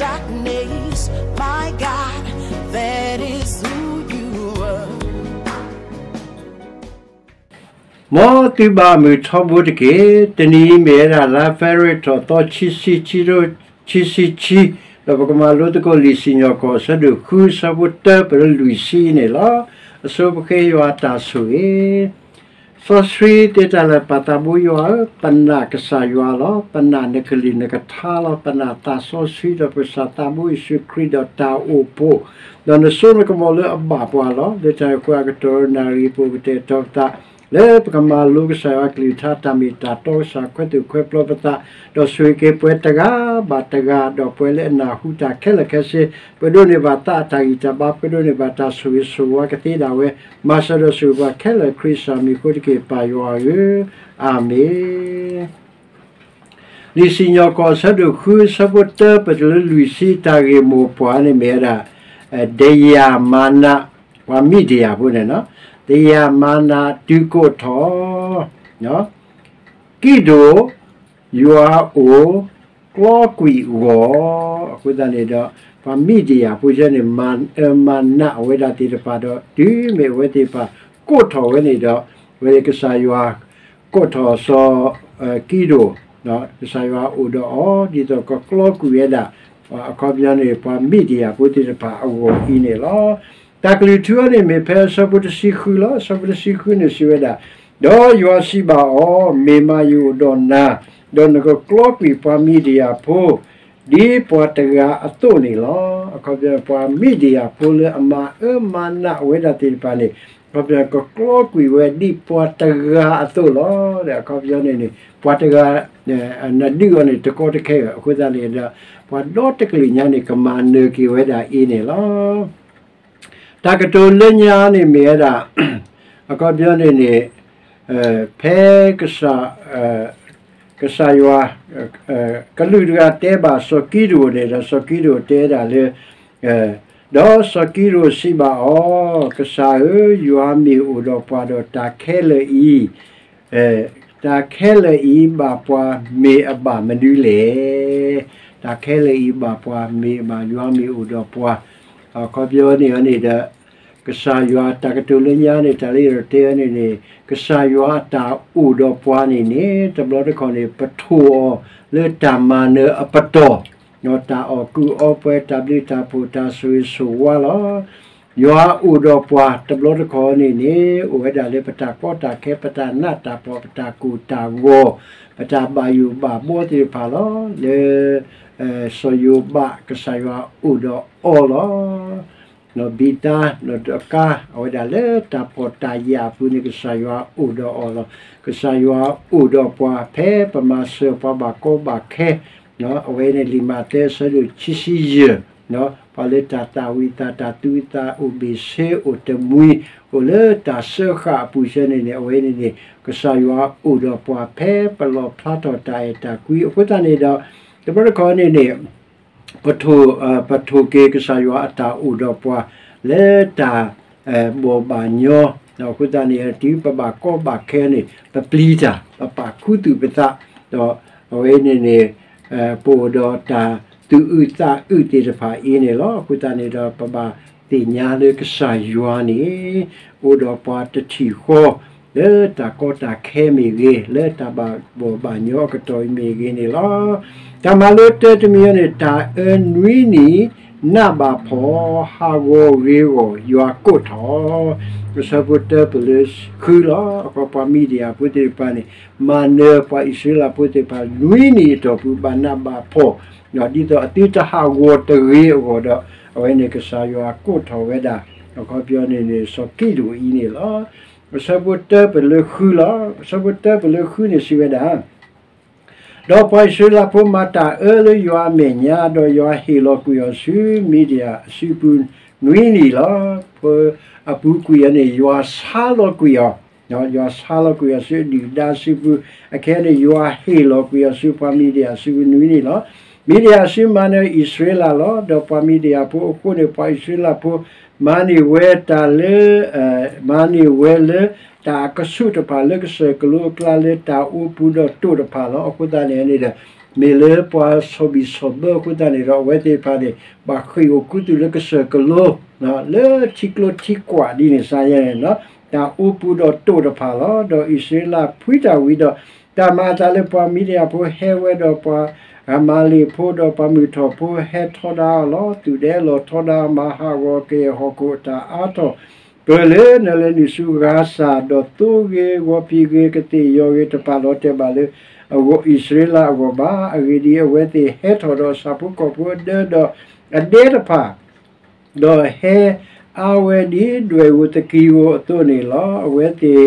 darkness, my God, that is who you are. မ်သုဘၣ်မုာ်ထီဘိတက့ၢ်. တနံၤအံၤမ့ၢ်ဝဲဒၣ်လါ February ထီၣ်သီ ခံဆံခံ, ခံဆံခံ, ဒီးပကမၤလိသကိးလံာ်စံၣ်ညီၣ်ကွီၢ် အဆၢဒိၣ်ဃု အဆၢဖိတၢပၢၢ်လွံၢ်ဆံန့ၣ်လီၤ. အဆိပဃ့ယွၤအတၢ်ဆိၣ်ဂ့ၤ စီဆှံသ့တၢ်လၢာ် ပၢ်သးဘိယွၤဧၢ, ပနာ်ကစၢ်ယွၤလီၤ. ပနာ်နကလုၢ်နကထါလီၤ. ပနာ်သးစီဆှံဒီးပကစၢ်သးဘိယ့ၣ်ၡူးခရံာ်ဒီးတၢ်အိၣ်ဖှိၣ်, ဒီးနစိနကမီၤလၢအဘၣ်ပှၤလီၤ. လၢတၢ်အံၤအဃိ အကတီၢ်နၣ်ရံၣ်အပူၤ ကတဲာ်ကတီၤပသး လၢပကမၤလိကစၢ်ယွၤအကလုၢ်ကထါ တၢ်မ့ၢ်တၢ်တီကစၢ် ခွဲးသူၣ်ခွဲးပျီပသး, ဒီးဆိၣ်ဂ့ၤက့ၤပှၤတဂၤဘၣ်တဂၤ, ဒီးပှၤလၢအနၢ်ဟူတၢ်ခဲလၢာ်ခဲဆ့, ပဒိးန့ၢ်ဘၣ်သးအတၢ်ဂံၢ်တၢ်ဘါ, ပဒိးန့ၢ်ဘၣ်တၢ်ဆိၣ်ဂ့ၤဆိၣ်ဝါကသ့ဒၣ်ဝဲ, မၤစၢၤဒီးဆိၣ်ဂ့ၤပှၤခဲလၢာ် ခရံာ်စၢ်မံၤအဃိတက့ၢ် ပၢ်ယွၤဧၢ, အၤမ့ၣ်. လံာ်စံၣ်ညီၣ်ကွီၢ် အဆၢဒိၣ်ဃု အဆၢဖိတၢပၢၢ်တၢလွံၢ်ဆံ တၢ်ဂ့ၢ်မိၢ်ပှၢ်န့ၣ်မ့ၢ်ဝဲဒၣ် ဒယၣ်မၤနး, ပှၤမံးဒယၣ်ဖိန့ၣ်, ဒယၣ်မၤနးတုၤကိးထီၣ် ကံဒိၣ်ယွၤအအိၣ် ကျီကွံာ်အဂီၢ်, အဃိသတးန့ၣ်ဒီး ပှၤမံးဒယၣ်ဖိဆၢန့ၣ် မၤအၢမၤနးအဝဲဒၣ်သ့ၣ်တဖၣ်ဒီး တုၤမ့ၢ်အဝဲသ့ၣ်တဖၣ် ကိးထီၣ်ဝဲန့ၣ်ဒီး အဝဲကစၢ်ယွၤ ကိးထီၣ်စီၤ ကံဒိၣ်, ကစၢ်ယွၤအိၣ်ဒီးအီၤ ဒ်သိးကကျီကွံာ်ဝဲဒၣ် အခီပညီန့ၣ် ပှၤမံးဒယၣ်ဖိသ့ၣ်တဖၣ်အဂီၢ်အံၤန့ၣ်လီၤ. တၢ်ကလုၢ်ထူအံၤန့ၣ်မ့ၢ်ဖဲအဆၢဖိတဆံဃုလီၤ. အဆၢဖိတဆံဃုန့ၣ်စံးဝဲဒၣ်, ဒီးယွၤစံးဘၣ်အီၤ, မ့ၢ်မးယအိၣ်ဒီးနၤ, ဒီးနကကျီကွံာ်ပှၤမံးဒယၣ်ဖိ ဒ်ပှၤတဂၤအသိးန့ၣ်လီၤ. အခီပညီ ပှၤမံးဒယၣ်ဖိလၢအမၤအၢမၤနးဝဲဒၣ်သ့ၣ်တဖၣ်န့ၣ် အခီပညီ ကကျီကွံာ်ဝဲဒ်ပှၤတဂၤအသိးလီၤ. အခီပညီန့ၣ်န့ၣ် ပှၤတဂၤ နဒုးအီၤန့ၣ် တကီတခဲဘၣ်. အဃိသတးန့ၣ်ဒီး ပှၤဒီတကလုာ်ညါန့ၣ် ကမၤနၢၤက့ၤဝဲဒၣ်အံၤန့ၣ်လီၤ. တၢ်ကတိၤလၢညါန့ၣ်မ့ၢ်ဝဲဒၣ် အခီပညီန့ၣ်န့ၣ် ဖဲကစၢ် ကစၢ်ယွၤ ကလူးတဂၤတဲဘၣ်စီၤကံဒိၣ်န့ၣ်ဒီး စီၤကံဒိၣ်တဲဒၣ်လၢ ဒီးစီၤကံဒိၣ်စံးဘၣ်အီၤ, ကစၢ်ဧၢ, ယွၤမ့ၢ်အိၣ်ဒီးပှၤဒီးတၢ်ခဲလၢာ်အံၤ တၢ်ခဲလၢာ်အံၤဘၣ်ပှၤမ့ၢ်အဘၣ်မနုၤလဲၣ်. တၢ်ခဲလၢာ်အံၤဘၣ်ပှၤမ့ၢ်အဘၣ် ယွၤမ့ၢ်အိၣ်ဒီးပှၤ အခီပညီန့ၣ်န့ၣ်ဒီး ကစၢ်ယွၤတၢ်ကတိၤလၢညါန့ၣ် တၢ်လၢယတဲန့ၣ်န့ၣ် ကစၢ်ယွၤအတၢ်အိၣ်ဒီးပှၤန့ၣ်န့ၣ် တဘျီတခီၣ်န့ၣ် ပထိၣ်အီၤလၢတၢ်မၤနၢၤအပတီၢ်, တၢ်အီၣ်ကုးအီပှဲၤ တၢ်ဘျုးတၢ်ဖှိၣ် တၢ်ဆိၣ်ဂ့ၤဆိၣ်ဝါလီၤ. ယွၤအိၣ်ဒီးပှၤတဘျီတခီၣ်န့ၣ်န့ၣ် အိၣ်ဝဲဒၣ်လၢပတၢ်ကီတၢ်ခဲ ပတၢ်နးတၢ်ဖှီၣ် ပတၢ်ကိၢ်တၢ်ဂီၤ ပတၢ်ဘၣ်ယိၣ်ဘၣ်ဘှီသ့ၣ်တဖၣ်လီၤ. လၢ စီၤယိၤဘး ကစၢ်ယွၤအိၣ်ဒီးအီၤလီၤ. နီၢ်ဘံသါ နီၢ်ဒိကါ အဝဲဒၣ်လၢတၢ်ဖှီၣ်တၢ်ယာ်အပူၤန့ၣ် ကစၢ်ယွၤအိၣ်ဒီးအီၤလီၤ. ကစၢ်ယွၤအိၣ်ဒီးပှၤဖဲပမၤစၢၤပှၤဘၣ်ကီဘၣ်ခဲ အဝဲန့ၣ်လံာ်မးသဲအဆၢဒိၣ်ခံဆံယဲၢ် ပှၤလၢတၢ်သၣ်ဝံၤသး တၢ်သူသးအိၣ်ဘ့ၣ်ဆ့ အိၣ်တမှံၤ အိၣ်လၢတၢ်စၢဃာ်အပူၤဆၢန့ၣ်န့ၣ် အဝဲန့ၣ်န့ၣ် ကစၢ်ယွၤအိၣ်ဒီးပှၤဖဲပလီၣ်ဖျါထီၣ်တၢ်အဲၣ်တၢ်ကွံ အဃိသတးန့ၣ်ဒီး တဘျီတခီၣ်န့ၣ်န့ၣ် ပထိၣ် ပထိၣ်က့ၤကစၢ်ယွၤအတၢ်အိၣ်ဒီးပှၤ လၢတၢ် ဘီၣ်ဘၣ်ညီ အဃိသတးန့ၣ် တုၤပဘၣ်ကီဘၣ်ခဲန့ၣ် ပပျံၤတၢ် ပပာ်ခူသူၣ်ပသး ဒီးအဝဲန့ၣ်န့ၣ် ပအိၣ်ဒီးတၢ်သူၣ်အုးသးအုးသ့ၣ်တဖၣ်အံၤန့ၣ်လီၤ. အဃိသတးန့ၣ်ဒီး ပဘၣ်သ့ၣ်ညါလၢကစၢ်ယွၤန့ၣ် အိၣ်ဒီးပှၤတထံၣ်ဃီ လၢတၢ်ကီတၢ်ခဲမ့ၢ်ဂ့ၤ လၢတၢ်ဘၣ်ဘီၣ်ဘၣ်ညီအကတီၢ်အံၤမ့ၢ်ဂ့ၤန့ၣ်လီၤ. တၢ်မၤလိတၢတမံၤအံၤန့ၣ် တၢ်အၢနွံနံၤ နးဘၣ်ဖှီၣ် ဟးဂီၤဂ့ၤဂီၢ် ယွၤကိးထီၣ် အဆၢဖိတၢပၢၢ်လၢဃုလီၤ. အခီပညီ ပှၤမံးဒယၣ်ဖိသ့ၣ်တဖၣ်န့ၣ် မၤနၢၤပှၤအံၣ်စရ့လးဖိသ့ၣ်တဖၣ် နွံနံၤအတီၢ်ပူၤ ဘၣ်နးဘၣ်ဖှီၣ် ဒ်သိးအသုတဟးဂီၤတဂ့ၤအဂီၢ်ဒီး အဝဲန့ၣ်ကစၢ်ယွၤကိးထီၣ်ဝဲဒၣ် အခီပညီန့ၣ်န့ၣ် စီၤကံဒိၣ်အံၤန့ၣ်လီၤ. အဆၢဖိတၢပၢၢ်လၢဃုလီၤ. အဆၢဖိတၢပၢၢ်လၢဃုန့ၣ်စံးဝဲဒၣ် ဒီးပှၤအံၣ်စရ့လးဖိမၤတၢ်အၢလၢယွၤအမဲာ်ညါ ဒီးယွၤဟ့ၣ်လီၤကွံာ်အီၤဆူ မံးဒယၣ်အစုပူၤနွံနံၤလီၤ. အပူၤကွံာ်အီၤန့ၣ် ယွၤဆါလီၤကွံာ်အီၤ, ယွၤဆါလီၤကွံာ်အီၤဆူအဒုၣ်အဒါစုပူၤ, အခဲအံၤန့ၣ် ယွၤဟ့ၣ်လီၤကွံာ်အီၤဆူပှၤမံးဒယၣ်အစုပူၤနွံနံၤလီၤ. မံးဒယၣ်အစုမၤနၢၤအံၣ်စရ့လးလီၤ. ဒီးပှၤမံးဒယၣ်ဖိအဃိန့ၣ် ပှၤအံၣ်စရ့လးဖိ မၤန့ၢ်ဝဲတၢ်လၢ မၤန့ၢ်ဝဲလၢ တၢ်အကဆူးတဖၣ်လၢကစၢၢ်ကလိအကျါလၢတၢ်အိပူၤဒီးတိာ်တဖၣ်လီၤ. အဃိသတးန့ၣ်န့ၣ်ဒီး မ့ၢ်လၢပှၤဆီၣ်ဘံၣ်ဆီၣ်ဘၢအဃိသတးန့ၣ်ဒီး အဝဲသ့ၣ်တဖၣ်န့ၣ် ဘၣ်ဃ့ၢ်အိၣ်ခူသူၣ်လၢကစၢၢ်ကလိ လၢထံကျိထံကွာ်ဒ်န့ၣ်စ့ၢ်ကီးန့ၣ်လီၤ. တၢ်အိပူၤဒီးတိာ်တဖၣ်လီၤ. ဒီးအံၣ်စရ့လးဖှံတၢ်ဝံၤဒီး တၢ်မၤအသးလၢပှၤမံၤဒယၣ်ဖိဟဲဝဲဒီးပှၤအမၤလ့းဖိဒီးပှၤမုၢ်ထီၣ်ဖိဟဲထီဒါအီၤလီၤ. သူၣ်ဒဲလီၤထီဒါမၤဟးဂီၤကယဲၢ်ဟီၣ်ခိၣ်အတၢ်အါထီၣ် ပၢၢ်လၢနလဲၤနုာ်ဆူဂါစၢ် ဒီးသိဂ့ၤဂီၤဖံးဂ့ၤကသ့ၣ်ယီၤဂ့ၤတဖၣ်လီၤတဲာ်ဘၣ်လၢ အံၣ်စရ့လးအဂီၢ်ဘၣ်. အဂ့ၢ်ဒ်အံၤ, အဝဲသ့ၣ်ဟဲထီၣ်ဒီးဆၣ်ဖိကီၢ်ဖိအဒၢဒီးအဒဲတဖၣ် ဒီးဟဲအါဝဲဒ်ဒွဲၣ်ဧိၤသကံဧိၤအသိးန့ၣ်လီၤ. အဝဲသ့ၣ်ဒီး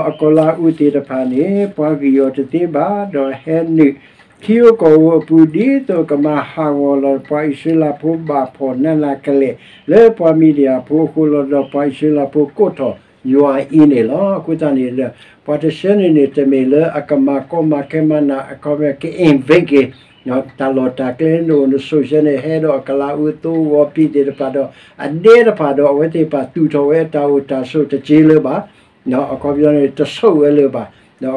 အကီၢ်လၤအူးသ့ၣ်တဖၣ်န့ၣ် ပှၤဂံၢ်အီၤတသ့ဘၣ်, ဒီးဟဲနုာ်ထံဧိၤကီၢ်ဧိၤအပူၤ ဒ်သိးကမၤဟးဂီၤလီၤပှၤအံၣ်စရ့လးဖိဘၣ်ဖှီၣ်နးနးကလဲာ် လၢပှၤမံၤဒယၣ်ဖိအဃိလီၤ. ဒီးပှၤအံၣ်စရ့လးဖိကိးထီၣ်ယွၤအံၤန့ၣ်လီၤ. အဃိသတးန့ၣ်ဒီး ပှၤတဆၢန့ၣ်န့ၣ် တမ့ၢ်လၢအကမၤကီမၤခဲမၤနး အခီပညီက invade က့ၤ တၢ်လီၢ်တၢ်ကျဲနအိၣ်နဆိးဆဲန့ၣ် ဟဲဒီးအကီၢ်လၤအူးသိဂီၤဖံးသ့ၣ်တဖၣ်ဒီး အဒဲတဖၣ်ဒီး အဝဲသ့ၣ်တဖၣ်သူၣ်ထီၣ်ဝဲအတၢ်အိၣ်တၢ်ဆိးတက့လၢၤဘၣ်. အခီပညီန့ၣ် တဆိးဝဲလၢၤဘၣ်.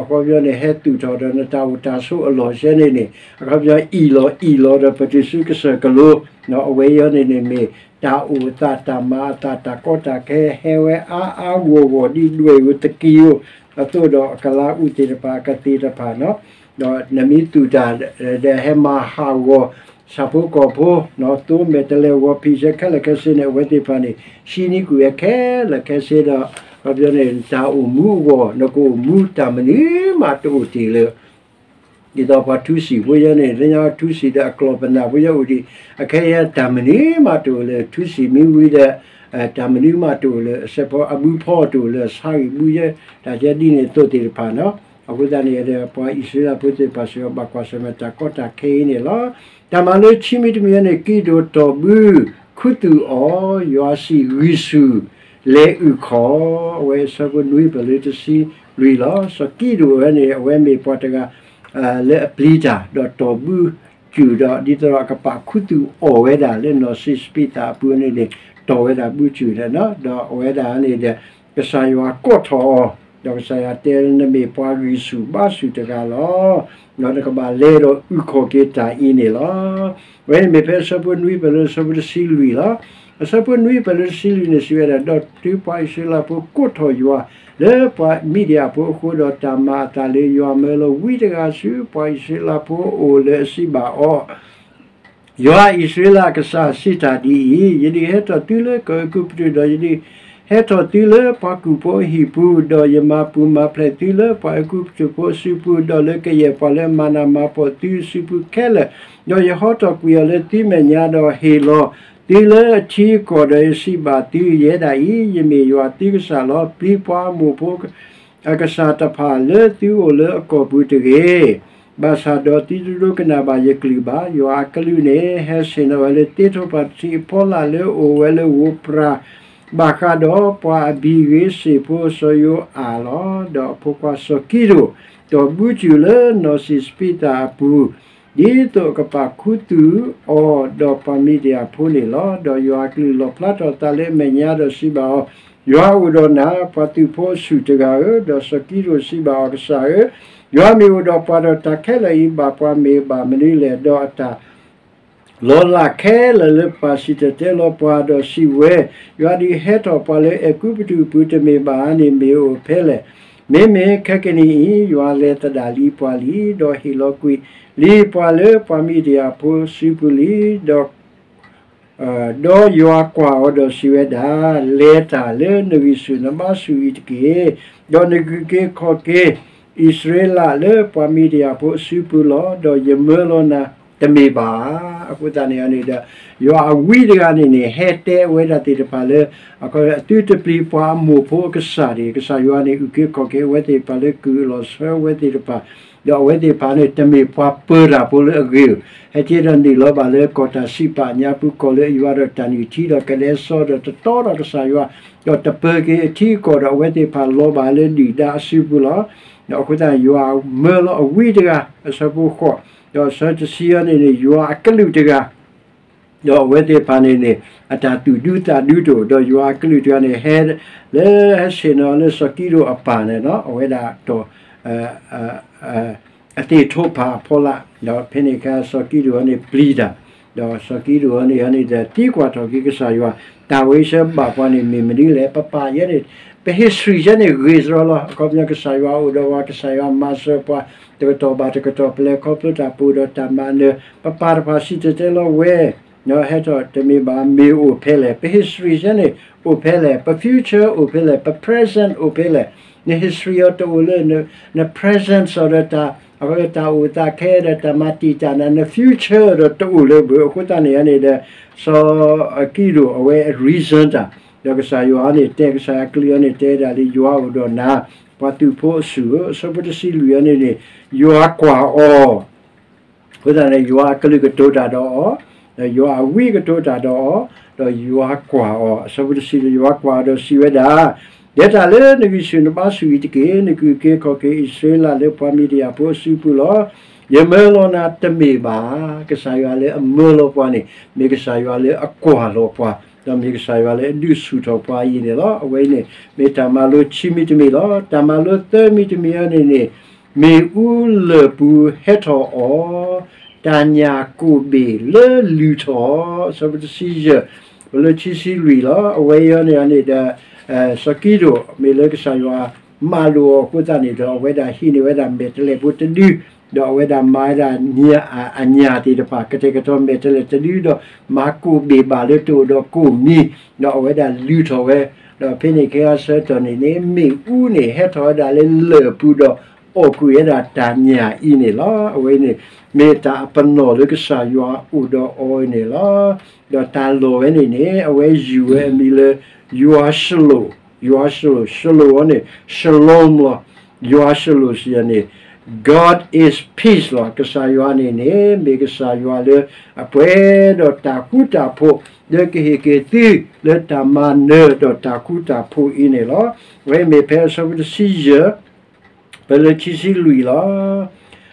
အခီပညီန့ၣ် ဟဲသူၣ်ထီၣ်ဒီးနတၢ်အိၣ်တၢ်ဆိးအလီၢ်ဆဲန့ၣ်န့ၣ် အခီပညီအံၣ်လီၤအံၣ်လီၤဒီးပတုၤဆူကစၢၢ်ကလိ အဝဲအံၤန့ၣ်န့ၣ်မ့ၢ် တၢ်အိၣ်အသးတၢ်မၤအသးတၢ်ကီတၢ်ခဲ ဟဲဝဲအါအါဂီၢ်ဂီၢ်ဒ်ဒွဲၣ်ဧိၤသကံဧိၤ အသိးဒီးအကီၢ်လၤအူးသ့ၣ်တဖၣ်အကသ့ၣ်တဖၣ်န့ၣ် ဒီးနမ့ၢ်သူၣ်တၢ်ဒီးဟဲမၤဟးဂီၤ ဆၣ်ဖိကီၢ်ဖိ သိမဲာ်တဲးလဲးဂီၤဖံးဆဲခဲလၢာ်ခဲဆ့န့ၣ် အဝဲသ့ၣ်တဖၣ်န့ၣ် ဟံးန့ၢ်ကွံာ်ဝဲခဲလၢာ်ခဲဆ့ဒီး အခီပညီန့ၣ် တၢ်အိၣ်မူအဂီၢ် နကအိၣ်မူတၢ်မနုၤမးတအိၣ်တ့ၢ်လၢ ဒ်သိးပှၤထူစံာ်ဖိယဲန့ၣ် လၢညါထူစံာ်ဒီးအကျီၢ်ပနၢ်ဖိယဲအိၣ်ဒံး အခဲအံၤတၢ်မနုၤမးတအိၣ်လၢ ထူစံာ်မ့ၢ်ဝံၤဒီး တၢ်မနုၤမးတအိၣ်လၢ အဆၢဖီအဘုဖီတအိၣ်လၢ အဆါဂံၢ်ဘုယဲ တၢ်ကဲဒ်န့ၣ်အသိးသ့ၣ်တဖၣ်န့ၣ် အဃိသတးန့ၣ်ဒီး ပှၤအံၣ်စရ့လးဖိသ့ၣ်တဖၣ်စ့ၢ်ကီး ဘၣ်ကွၢ်ဆၢၣ်မဲာ်တၢ်ကီတၢ်ခဲအံၤန့ၣ်လီၤ. တၢ်မၤလိခံမံၤတမံၤန့ၣ် ကံဒိၣ်တီၢ်ဘုခူသူၣ်အီၤ ယွၤစံးဂံၢ်ဆူၣ် လဲၤအုၣ်ခီၣ် အဝဲအဆၢဖိနွံဖဲလၢတဆံလွံၢ်လီၤ. စီၤကံဒိၣ်ဝဲန့ၣ် အဝဲမ့ၢ်ပှၤတဂၤ လၢအပျံၤတၢ် ဒီးတီၢ်ဘုစူၣ်ဒီး ဒ်သိးဒီးအကပာ်ခူသူၣ်အီၣ်ဝဲဒၣ်လၢနီၢ်စံးစပံးသးအပူၤန့ၣ်န့ၣ် တီၢ်ဝဲဒၣ်ဘုစူၣ်န့ၣ်လီၤ. ဒီးအဝဲဒၣ်န့ၣ်ဒီး ကစၢ်ယွၤကိးထီၣ်အီၤ ဒီးကစၢ်ယွၤတဲ နမ့ၢ်ပှၤဂံၢ်ဆူၣ်ဘါဆူၣ်တဂၤလီၤ. ဒီးနကဘၣ်လဲၤဒီးအုၣ်ခီၣ်က့ၤတၢ်အံၤန့ၣ်လီၤ. အဝဲန့ၣ်မ့ၢ်ဖဲအဆၢဖိနွံဖဲလၢအဆၢဖိတဆံလွံၢ်လီၤ. အဆၢဖိနွံဖဲလၢတဆံလွံၢ်န့ၣ်စံးဝဲဒၣ်, ဒီးတုၤပှၤအံၣ်စရ့လးဖိကိးထီၣ်ယွၤ လၢပှၤမံၤဒယၣ်ဖိအဃိဒီး တၢ်မၤအသးလၢယွၤမၢလီၤဝံတဂၤဆူပှၤအံၣ်စရ့လးဖိအအိၣ်လၢအစံးဘၣ်အီၤ ယွၤအံၣ်စရ့လးအကစၢ်စံးတၢ်ဒ်အံၤ, ယဒုးဟဲထီၣ်သုလၢကီၢ်အဲၤကူပတူး, ဒီးယဒုးဟဲထီၣ်သုလၢပှၤကူၣ်ဖိအဟံၣ်ပူၤ, ဒီးယမၤပူၤမၤဖျဲးသုလၢပှၤအဲၤကူပတူးဖိအစုပူၤ, ဒီးလၢကယဲၢ်ပှၤလၢအမၤနးမၤဖှီၣ်သုအစုပူၤခဲလၢာ်, ဒီးယဟီထီၣ်ကွံာ်အီၤလၢသုမဲာ်ညါ, ဒီးဟ့ၣ်လီၤသုလၢအထံအကီၢ်, ဒီးယစံးဘၣ်သု, ယဲဒၣ်အံၤ ယမ့ၢ်ယွၤသုကစၢ်လီၤ. ပျံၤပှၤအမိၢ်ဖိ အကစၢ်တဖၣ်လၢသုအိၣ်လၢအကီၢ်ပူၤတဂ့ၤ, ဘၣ်ဆၣ်ဒီးသုတဒိကနၣ်ဘၣ်ယကလုၢ်ဘၣ်. ယွၤအကလုၢ်န့ၣ် ဟဲဆ့ၣ်နီၤဝဲလၢသ့ၣ်ထိၣ်ပၤတထံးအဖီလာ်လၢအအိၣ်ဝဲလၢဂိၤပြၤ ဘၣ်ဃးဒီးပှၤအဘံၣ်ဂ့ၤစ့ၣ်ဖိစီၤယိၤအၣ်လီၤ. ဒီးအဖိခွါစီၤကံဒိၣ် တီၢ်ဘုစူၣ်လၢနီၢ်စံးစပံးသးအပူၤ ဒ်သိးအကပာ်ခူသူၣ်အီၤဒီးပှၤမံၤဒယၣ်ဖိန့ၣ်လီၤ. ဒီးယွၤအကလုၢ်လီၣ်ဖျါထီၣ်အသးလၢအမဲာ်ညါဒီးစံးဘၣ်အီၤ, ယွၤအိၣ်ဒီးနၤ, ပှၤသုးဖိအဆူၣ်တဂၤဧၢ. ဒီးစီၤကံဒိၣ်စံးဘၣ်အီၤ, ကစၢ်ဧၢ, ယွၤမ့ၢ်အိၣ်ဒီးပှၤဒီးတၢ်ခဲလၢာ်အံၤဘၣ်ပှၤမ့ၢ်ဘၣ်မနုၤလဲၣ်. ဒီးအတၢ် လီၤလးခဲလၢာ်လၢပၢ်စံၣ်တဲၤတဲလီၤပှၤဒီးစံးဝဲ, ယွၤဒုးဟဲထီၣ်ပှၤလၢအဲၤကူပတူးအပူၤတမ့ၢ်ဘၣ်ဧါန့ၣ် မ့ၢ်အိၣ်ဖဲလဲၣ်. မ့မ့ၢ်ခဲကနံၣ်အံၤ ယွၤလဲၤသဒၣ်လံပှၤလံ, ဒီးဟ့ၣ်လီၤကွံာ်လံပှၤလၢပှၤမံၤဒယၣ်ဖိစုပူၤလံ. ဒီး ဒီးယွၤကွၢ်အီၤဒီးစံးဝဲဒၣ်, လဲၤတၢ်လၢနဂံၢ်ဆူၣ်နဘါဆူၣ်အံၤတက့ၢ်. ဒီးနကအုၣ်က့ၤခီၣ်က့ၤ အံၣ်စရ့လးလၢပှၤမံၤဒယၣ်ဖိအစုပူၤလီၤ. ဒီးယမၢလီၤနၤတမ့ၢ်ဘၣ်ဧါ. အဃိသတးန့ၣ်န့ၣ်ဒီး ယွၤအဝံတဂၤန့ၣ်န့ၣ် ဟဲတဲအဝဲဒၣ်သ့ၣ်တဖၣ်လၢ အသုတပျံၤပှၤအမိၢ်ဖိအကစၢ်န့ၣ် ကစၢ်ယွၤန့ၣ် အုၣ်က့ၤခီၣ်က့ၤအဝဲသ့ၣ်တဖၣ်လၢကုၢ်အလီၢ်ဆၢဝဲသ့ၣ်တဖၣ် ဒီးအဝဲသ့ၣ်တဖၣ်န့ၣ် တမ့ၢ်ပှၤပၢၤတၢ်ဖိလၢအဂ့ၤဧိၤ, ဟဲက့ၤဒီးနုာ်လီၤဘၣ်လၢကီၢ်တၢ်စံးပာ်ညါပူၤ ကီၢ်လၢအယွၤဒီးတၢ်နုၢ်ထံဒီးကဒဲစီဒီးတတီဒီးကစၢ်ယွၤ, ဒီးတပၢၤက့ၤအထံအကီၢ်ဒီး အဝဲသ့ၣ်တဖၣ်လီၤဘၣ်လၢဒုၣ်ဒါအစုပူၤလီၤ. ဒီးအဃိသတး ယွၤမၢလီၤအဝံတဂၤ အဆၢဖိဃိး, ဒီးအဆၢတဆံအံၤန့ၣ်န့ၣ် ယွၤအကလုၢ်တဂၤ ဒီးအဝဲသ့ၣ်တဖၣ်န့ၣ်န့ၣ် အတၢ်သူၣ်ဒူသးဒူတအိၣ်, ဒီးယွၤအကလုၢ်တဂၤန့ၣ် ဟဲလၢဟဲဆ့ၣ်နီၤလၢစီၤကံဒိၣ်အပၢ်န့ၣ် အဝဲဒၣ်တီၢ် အသ့ၣ်ထိးဖးအဖီလာ်, ဒီးဖဲန့ၣ်အခါစီၤကံးဒဧိၣ်န့ၣ်ပျံၤတၢ်, ဒီးစီၤကံးဒဧိၣ်န့ၣ်န့ၣ်ဒီးသံကွၢ်ထီၣ်က့ၤကစၢ်ယွၤ, တၢ်ဝဲအံၤဆၢဘၣ်ပှၤန့ၣ်မ့ၢ်မနုၤလဲၣ်, ပပၢ်ယဲန့ၣ်, ပ history ယဲန့ၣ်ဂ့ၤစရီလီၤ. အခီပညီကစၢ်ယွၤအိၣ်ဒီးပှၤ, ကစၢ်ယွၤမၤစၢၤပှၤ, တကတီၢ်ဘၣ်တကတီၢ် ပလဲၤခီဖျိတၢ်ပူၤဒီးတၢ်မၤနၢၤ, ပပၢ်တဖၣ်စံၣ်တဲၤတဲလီၤဝဲ ဟဲထီၣ်တမ့ၢ်ဘၣ် မ့ၢ်အိၣ်ဖဲလဲၣ်, ပ history ယဲန့ၣ်အိၣ်ဖဲလဲၣ်, ပ future အိၣ်ဖဲလဲၣ်, ပ present အိၣ်ဖဲလဲၣ်, န history အီၤတအိၣ်လၢ န present အီၤဒီးတၢ်, အဃိတၢ်အိၣ်သးခဲဒီးတၢ်မၤတံာ်တာ်နၤ န future ဒီးတအိၣ်လၢဘၣ်. အဃိသတးန့ၣ်န့ၣ်ဒီး စီၤကံးဒဧိၣ်အဝဲ reason တၢ်, ဒီးကစၢ်ယွၤန့ၣ် တဲကစၢ်ယွၤအကလုၢ်အီၤန့ၣ် တဲဒၣ်လၢယွၤအိၣ်ဒီးနၤ, ပှၤသုးဖိအဆူၣ်ဧၢ, အဆၢဖိတဆံလွံၢ်အီၤန့ၣ်န့ၣ်, ယွၤကွၢ်အီၤ အဃိသတးန့ၣ် ယွၤအကလုၢ်ကတိၤတၢ်ဒီးအီၤ, ဒီးယွၤအဝံကတိၤတၢ်ဒီးအီၤ, ဒီးယွၤကွၢ်အီၤ, အဆၢဖိတဆံလွံၢ် ယွၤကွၢ်အီၤဒီးစံးဝဲဒၣ်, ဒဲးတၢ်လၢနဂံၢ်ဆူၣ်နဘါဆူၣ်အံၤတက့ၢ်. နကအုၣ်က့ၤခီၣ်က့ၤအံၣ်စရ့လးလၢပှၤမံၤဒယၣ်ဖိအစုပူၤလီၤ. ယမၢလီၤနၤတမ့ၢ်ဘၣ်. ကစၢ်ယွၤလၢအမၢလီၤပှၤန့ၣ် မ့ၢ်ကစၢ်ယွၤလၢအကွၢ်လီၤပှၤ, ဒီးမ့ၢ်ကစၢ်ယွၤလၢအဒုးဆူၣ်ထီၣ်ပှၤအံၤန့ၣ်လီၤ. အဝဲအံၤန့ၣ် မ့ၢ်တၢ်မၤလိခံမံၤတမံၤလီၤ. တၢ်မၤလိသၢမံၤတမံၤအံၤန့ၣ်န့ၣ် မ့ၣ်အူလၢၢ်ပူၤဟဲထီၣ်အီၤ, တၢ်ညၣ်ကိၣ်ဘ့ၣ်လၢလုၢ်ထီၣ်အီၤ, အဆၢဖိတဆံယဲၢ်, လၢခံဆံလွံၢ်လီၤ. အဝဲအံၤန့ၣ်န့ၣ်ဒီး စီၤကံးဒဧိၣ် မ့ၢ်လၢကစၢ်ယွၤမၤလိာ်အီၤအဃိသတးန့ၣ်ဒီး အဝဲဒၣ်ဟံးန့ၢ်ဝဲဒၣ်မဲာ်တဲးလဲးဖိတဒု, ဒီးအဝဲဒၣ်မၤဝဲဒၣ်အညၣ်သ့ၣ်တဖၣ် ကတဲာ်ကတီၤမဲာ်တဲးလဲးတဒု, ဒီးမၤကိၣ်ဘ့ၣ်ဘၣ်လၢတအိၣ်ဒီးကိၣ်မံၤ, ဒီးအဝဲဒၣ်လုၢ်ထီၣ်ဝဲ, ဒီးဖဲန့ၣ်ခဲအံၤဆၢကတီၢ်န့ၣ်န့ၣ် မ့ၣ်အူန့ၣ်ဟဲထီၣ်ဝဲဒၣ်လၢလၢၢ်ပူၤဒီး အီၣ်ကွံာ်ဝဲဒၣ်တၢ်ညၣ်အံၤန့ၣ်လီၤ. အဝဲအံၤန့ၣ် မ့ၢ်တၢ်အပနီၣ်လၢကစၢ်ယွၤအိၣ်ဒီးအီၤအံၤန့ၣ်လီၤ. ဒီးတၢ်လီၢ်ဝဲန့ၣ်န့ၣ် အဝဲယူၢ်ဝဲအမံၤလၢ ယွၤၡလိၣ်, ယွၤၡလိၣ်, ၡလိၣ်အီၤန့ၣ် shalom လီၤ. ယွၤၡလိၣ်စံးယၤန့ၣ် God is peace လီၤ. ကစၢ်ယွၤန့ၣ်န့ၣ် မ့ၢ်ကစၢ်ယွၤလၢအပှဲၤဒီးတၢ်ဃူတၢ်ဖိး, လၢကဟ့ၣ်က့ၤသုလၢတၢ်မၤနၢၤဒီးတၢ်ဃူတၢ်ဖိးအံၤန့ၣ်လီၤ. အဝဲမ့ၢ်ဖဲအဆၢဖိတဆံယဲၢ် ဖဲလၢခံဆံလွံၢ်လီၤ.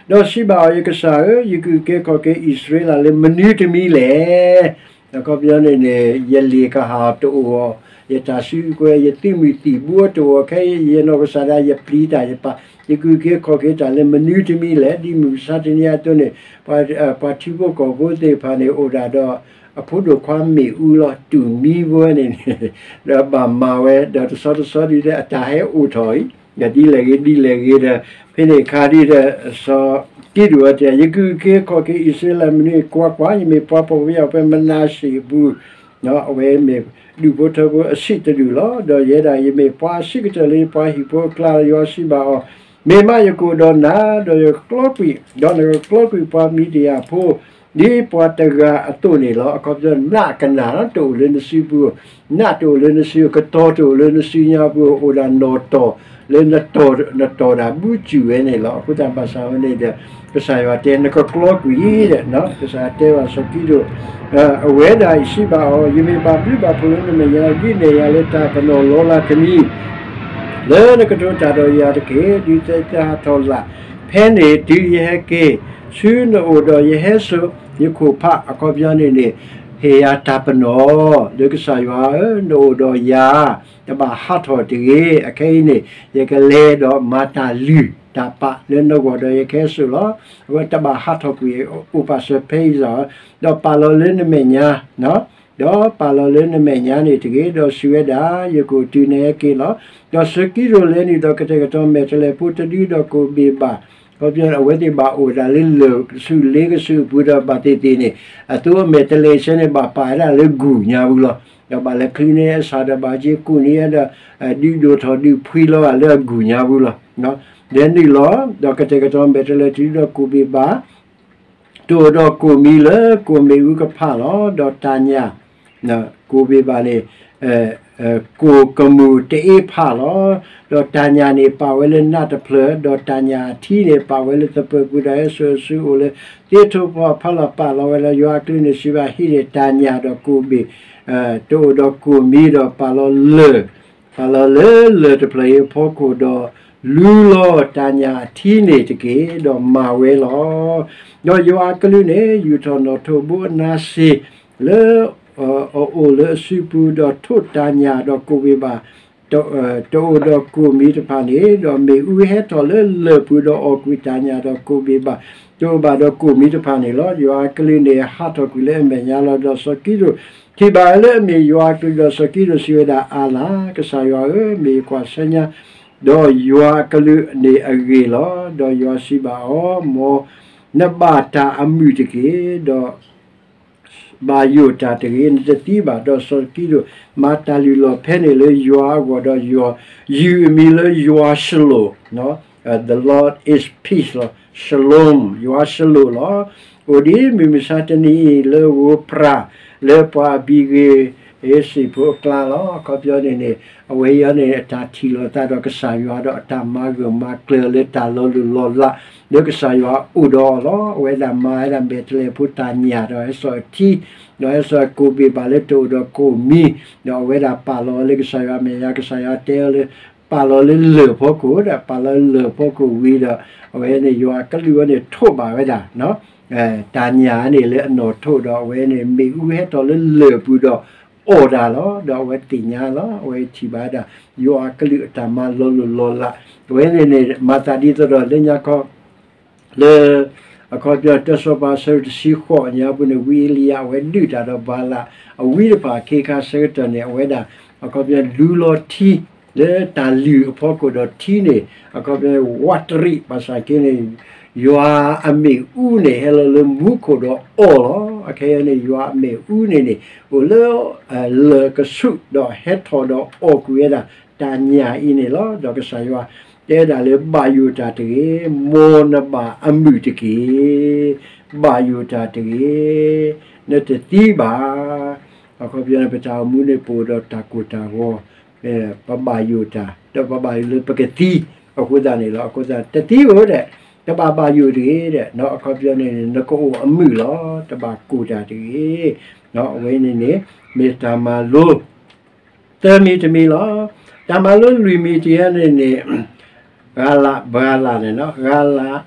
ဒီးစံးဘၣ်အီၤ, ယကစၢ်ဧၢ, ယကအုၣ်က့ၤခီၣ်က့ၤအံၣ်စရ့လးလၢမနုၤတမံၤလဲၣ်. အခီပညီန့ၣ်န့ၣ် ယလ့ၣ်ကဟၣ်တအိၣ်အီၤ, ယတၢ်စုကဝဲၤ ယသုးမုၢ်သံၣ်ဘိတအိၣ်အီၤ, ခဲအံၤယနီၢ်ကစၢ်ဒၣ်ယပျံၤတၢ်ယပာ်, ယကအုၣ်က့ၤခီၣ်က့ၤတၢ်လၢမနုၤတမံၤလဲၣ်. ဒ်မုၢ်မဆါတနံၤအသိးန့ၣ် ပှၤထံဖိကီၢ်ဖိသ့ၣ်တဖၣ်န့ၣ် အိၣ်ဒၣ်ဒီး အဖိဒိၣ်ခွါမ့ၣ်အူလီၤ, တူၢ်မံဖိဝဲန့ၣ်န့ၣ် ဒီးဘၣ်မၤဝဲ ဒီးတဆီတဆီဒ်ဒီးအတၢ်ဟဲအိၣ်ထီၣ်အံၤ ဒီးဒ်လဲၣ်ဂ့ၤဒ်လဲၣ်ဂ့ၤဒီး ဖဲန့ၣ်အခါဒ်ဒီး စီၤကံးဒဧိၣ်တဲ ယကအုၣ်က့ၤခီၣ်က့ၤအံၣ်စရ့လးမနုၤ, ကွၢ်ကွၢ်, ယမ့ၢ်ပှၤဖှီၣ်ဖိယာ်ဖိ မနၤၡ့ၣ်အပူၤ, အဝဲမ့ၢ်ဒူၣ်ဖိထၢဖိအဆံးတဒူၣ်လီၤ. ဒီးယဲဒၣ် ယမ့ၢ်ပှၤအဆံးကတၢၢ်လၢယပှၤဟံၣ်ဖိအကျါလီၤ. ယွၤစံးဘၣ်အီၤ, မ့ၢ်မးယကအိၣ်ဒီးနၤ, ဒီးယကကျီကွံာ်, ဒီးနကကျီကွံာ်ပှၤမံၤဒယၣ်ဖိ ဒ်ပှၤတဂၤအသိးန့ၣ်လီၤ. အခီပညီ နးကနၣ်တအိၣ်လၢနစုပူၤ, နးတအိၣ်လၢနစု, ကတီၤတအိၣ်လၢနစုညါပူၤ, အိၣ်ဒၣ်နီၣ်တီၢ်လၢနတီၢ်ဒၣ်ဘူးစူၣ်ဝဲန့ၣ်လီၤ. အဃိသတးဘၣ်ဆၣ်ဝဲန့ၣ်ဒီး ကစၢ်ယွၤတဲ နကကျီကွံာ်ဒီး ကစၢ်ယွၤတဲဘၣ်စီၤကံးဒဧိၣ်, အဝဲဒၣ်အံၤစံးဘၣ်အီၤ, ယမ့ၢ်ဘၣ်ဘျုးဘၣ်ဖှိၣ်လၢနမဲာ်ညါ, ဒုးနဲၣ်ယၤလၢတၢ်ပနီၣ်လီၤလးတမံၤ လၢနကတိၤတၢ်ဒီးယၤတက့ၢ်. ဒုးသဲးသဲးဟးထီၣ်လၢ် ဖဲန့ၣ်တုၤယဟဲက့ၤဆူနအိၣ်ဒီးယဟဲစိာ်ယခိၣ်ဖး, အခီပညီန့ၣ်န့ၣ် ဟ့ၣ်ယၤတၢ်ပနီၣ်လၢကစၢ်ယွၤဧၢ, နအိၣ်ဒီးယၤ တဘၣ်ဟးထီၣ်တဂ့ၤ. အခဲအံၤန့ၣ် ယကလဲၤဒီးမၤတၢ်လုၢ်တၢ်ပာ်လၢနဂီၢ်ဒီးယကဟဲစိာ်လီၤ. အဝဲတဘၣ်ဟးထီၣ်ကွံာ် အိၣ်ပာ်စၢၤဖဲအံၤလီၤ. ဒီးပာ်လီၤလၢနမဲာ်ညါ ဒီးပာ်လီၤလၢနမဲာ်ညါန့ၣ်တဂ့ၤ, ဒီးစံးဝဲဒၣ်, ယကအိၣ်တုၤနဟဲက့ၤလီၤ. ဒီးစီၤကံးဒဧိၣ်လဲၤနုာ်ဒီးကတဲာ်ကတီၤမဲာ်တဲးလဲးဖိတဒုဒီးကိၣ်ဘ့ၣ်ဘၣ်, ခီပညီန့ၣ် အဝဲသ့ၣ်ဘၣ်အိၣ်ဒၣ်လၢလၢၢ်ကဆူးလ့ကဆူးအပူၤဒီးဘၣ်သ့ၣ်သ့ၣ်န့ၣ် အသိးအမဲာ်တဲးလဲးဆၢန့ၣ် ဘၣ်ပာ်ဝဲဒၣ်လၢဂုၢ်ညါပူၤလီၤ. ဒီးဘၣ်လဲၤချုးန့ၢ်အဆၣ်ဒီးဘၣ်က့ၤကူၣ်န့ၢ်ဒီး ဒုးဒိၣ်ထီၣ်ဒုးဖှံလီၤဂာ်လၢအဂုၢ်ညါပူၤလီၤ. လဲၤနုာ်လီၤ ဒီးကတဲာ်ကတီၤမဲာ်တဲးလဲးတဒုဒီးကိၣ်ဘ့ၣ်ဘၣ် တအိၣ်ဒီးကိၣ်မံၤလၢကိၣ်မ့ၣ်အူကဖးလီၤ. ဒီးတၢ်ညၣ် ကိၣ်ဘ့ၣ်ဘၣ်န့ၣ် ကိၣ်ကမူၣ်တအ့ဖးလီၤ. ဒီးတၢ်ညၣ်န့ၣ်ပာ်ဝဲလၢနးတဖျၢၣ်, ဒီးတၢ်ညၣ်အထံန့ၣ် ပာ်ဝဲလၢသပၢၤပူၤဒီးဟဲစိာ်အစုအိၣ်လၢ သ့ထိၣ်ဖီအဖီလာ်ပာ်လီၤဝဲလၢ ယွၤအကလုၢ်န့ၣ်စံးဘၣ်, ဟံးန့ၢ်တၢ်ညၣ်ဒီးကိၣ်ဘ့ၣ် တအိၣ်ဒီးကိၣ်မံၤဒီးပာ်လီၤလၢၢ်, ပာ်လီၤလၢလၢၢ်တဖျၢၣ်အံၤအဖီခိၣ်ဒီး လူလီၤတၢ်ညၣ်အထံန့ၣ်တက့ၢ်, ဒီးမၤဝဲလီၤ. ဒီးယွၤအကလုၢ်န့ၣ် ယူာ်ထီၣ်နီၣ်ထိးဘိအနါစ့ၤလၢအအိၣ်လၢအစုပူၤ, ဒီးထိးတၢ်ညၣ်ဒီးကိၣ်ဘ့ၣ်ဘၣ် တအိၣ်ဒီးကိၣ်မံၤတဖၣ်န့ၣ်, ဒီးမ့ၣ်အူဟဲထီၣ်လၢလၢၢ်ပူၤဒီးအီၣ်ကွံာ်တၢ်ညၣ်ဒီးကိၣ်ဘ့ၣ်ဘၣ်, တအိၣ်ဘၣ်ဒီးကိၣ်မံၤတဖၣ်န့ၣ်လီၤ. ယွၤအကလုၢ်န့ၣ် ဟးထီၣ်ကွံာ်လၢအမဲာ်ညါလီၤ. ဒီးစီၤကံဒိၣ်ထံၣ်ဘၣ်ဝဲလၢအမ့ၢ်ယွၤအကလုၢ်, ဒီးစီၤကံဒိၣ်စံးဝဲဒၣ်, အါလၢ်, ကစၢ်ယွၤဧၢ, မ့ၢ်ယကွၢ်ဆၢညါ, ဒီးယွၤအကလုၢ်န့ၣ်အဂ့ၢ်လီၤ. ဒီးယွၤစံးဘၣ်အီၤ, မ်နဘၣ်တၢ်အမုာ်တက့ၢ်, ဒီး ဘၣ်ယိၣ်တၢ်တဂ့ၤ, နတသံဘၣ်. ဒီးစီၤကံဒိၣ် မၤတၢ်လုၢ်လီၢ်ဖဲန့ၣ်လၢယွၤအဂီၢ်, ဒီးယွၤ ယုၢ်အမံၤလၢယွၤၡလိၣ်, the Lord is peace လီၤ, Shalom ယွၤၡလိၣ်လီၤ. အိၣ်ဒံးမုၢ်မဆါတနံၤအံၤ လၢဧိၤပြၢ် လၢပှၤအဘံၤဂ့ၤ အ့စ့ၣ်ဖိအကျါလီၤ. အခီပညီန့ၣ်န့ၣ် အဝဲအံၤန့ၣ် အတၢ်ထံၣ်လိာ်သးဒီးကစၢ်ယွၤ ဒီးအတၢ်မၤဂၢၢ်မၤကျၢၤလၢတၢ်လီၤလိၢ်လီၤလး လၢကစၢ်ယွၤအိၣ်ဒီးအီၤလီၤ. အဝဲဒၣ်မၤဝဲဒၣ်မဲာ်တဲးလဲးဖိတၢ်ညၣ် ဒီးဟဲစိာ်အထံ, ဒီးဟဲစိာ်ကိၣ်ဘ့ၣ်ဘၣ်လၢတအိၣ်ဒီးကိၣ်မံၤ, ဒီးအဝဲဒၣ်ပာ်လီၤလၢကစၢ်ယွၤအမဲာ်ညါ, ကစၢ်ယွၤတဲအီၤလၢ ပာ်လီၤလၢလၢၢ်ဖီခိၣ်ဒီး ပာ်လီၤလၢလၢၢ်ဖီခိၣ်ဝံၤဒီး အဝဲန့ၣ်ယွၤအကလုၢ်ဝဲန့ၣ်ထိးဘၣ်ဝဲဒၣ် တၢ်ညၣ်န့ၣ်လၢအနီၣ်ထိးဒီး အဝဲန့ၣ်မ့ၣ်အူဟဲထီၣ်လၢလၢၢ်ပူၤဒီးအီၣ်တၢ်လီၤ. ဒီးအဝဲသ့ၣ်ညါလီၤ. အဝဲထံၣ်ဘၣ်ဝဲဒၣ် ယွၤအကလုၢ်အတၢ်မၤလီၤလိၢ်လီၤလး, အဝဲန့ၣ်န့ၣ် မၤသးဒ်သိးဒီးလၢညါခီ လၢ အခီပညီတၢ်စီၤပၤအဆၢတဆံဃိးညါပူၤန့ၣ် ဝံအ့လံယၤ အဝဲဒုးတၢ်ဒီးဘၤလးအဝံတဖၣ်အခ့အခါဆၢကတီၢ်န့ၣ် အဝဲဒၣ် အခီပညီလူလီၤထံ လၢတၢ်လုၢ်အဖီခိၣ်ဒီးထံန့ၣ် အခီပညီဝးတရံး ဘၣ်ဆၣ်က့န့ၣ် ယွၤအမ့ၣ်အူန့ၣ် ဟဲလီၤလၢမူခိၣ်ဒီးအီၣ်လီၤ. အခဲအံၤန့ၣ် ယွၤအမ့ၣ်အူန့ၣ်န့ၣ် အိၣ်လၢ လၢၢ်ကဆူး ဒီးဟဲထီၣ်ဒီးအီၣ်ကွံာ်ဝဲဒၣ် တၢ်ညၣ်အံၤန့ၣ်လီၤ. ဒီးကစၢ်ယွၤတဲဒၣ်လၢ ဘၣ်ယိၣ်တၢ်တဂ့ၤ, မ်နဘၣ်အမုာ်တက့ၢ်. ဘၣ်ယိၣ်တၢ်တဂ့ၤ, နတသံဘၣ်. အခီပညီန့ၣ် ပတၢ်အိၣ်မူန့ၣ် ပအိၣ်ဒီးတၢ်ကိၢ်တၢ်ဂီၤ, ပဘၣ်ယိၣ်တၢ် ဒီးပဘၣ်ယိၣ်လၢပကသံ, အဃိသတးန့ၣ်လီၤ. အဃိသတး တသံဧိၤဒဲး, တဘၣ်ဘၣ်ယိၣ်တဂ့ၤဒဲး, အခီပညီန့ၣ် နကအိၣ်အမုာ်လီၤ. တဘၣ်ကိၢ်တၢ်တဂ့ၤ. အဝဲန့ၣ်န့ၣ် မ့ၢ်တၢ်မၤလိ သၢမံၤတမံၤလီၤ. တၢ်မၤလိလွံၢ်မံၤတယဲန့ၣ်န့ၣ် ဂၤလၢ် ဘၤလးန့ၣ်လီၤ. ဂၤလၢ်